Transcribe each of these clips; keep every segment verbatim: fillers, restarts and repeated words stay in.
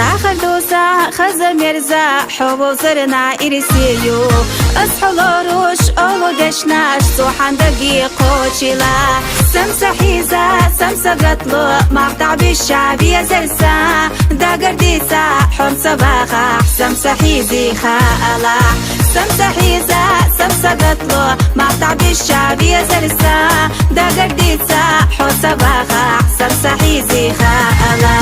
Ахар дуса хаза мерза, хьо вовзарна ирсею. Аз хьо лоруш олу дешнаш, цу хьандаги кочила. Самса хьиза, самса гатлу, махтабиша везерса. Дагардица, хьомса ваха, самса хьизи хаала. Самса хьиза, самса гатлу, махтабиша везерса. Дагардица, хьомса ваха, самса хьизи хаала.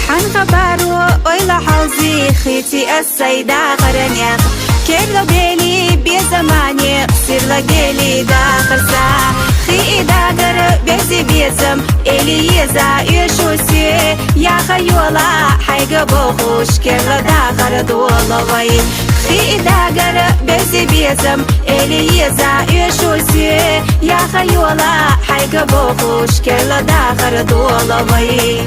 Хьан хабару ойла хьалзи хити ас сайда гъаранех. Керла бели безамани, сирла гели дахарса. Хи идагар бези безам, эли еза юшусе. Яха юла хайга бохуш, керла дахар доловай. Хи идагар бези безам, эли еза юшусе. Яха юла хайга бохуш, керла дахар доловай.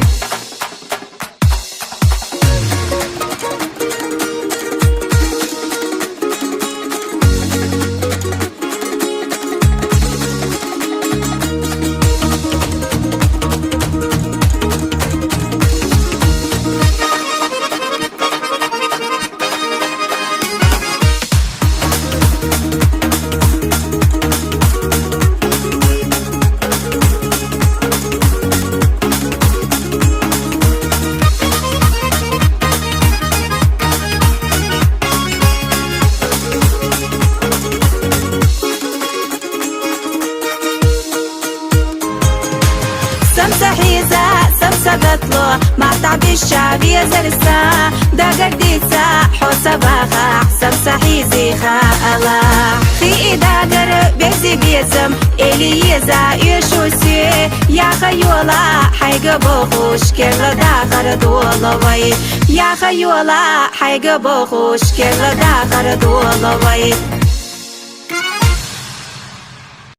Самса хьиза, самса гатлу, махтабиша везерса. Дагардица, хьомса ваха, самса хьизи хаала. Хи идагар бези безам, эли еза юшусе. Яха юла хайга бохуш, керла дахар доловай. Яха юла хайга бохуш, керла дахар доловай.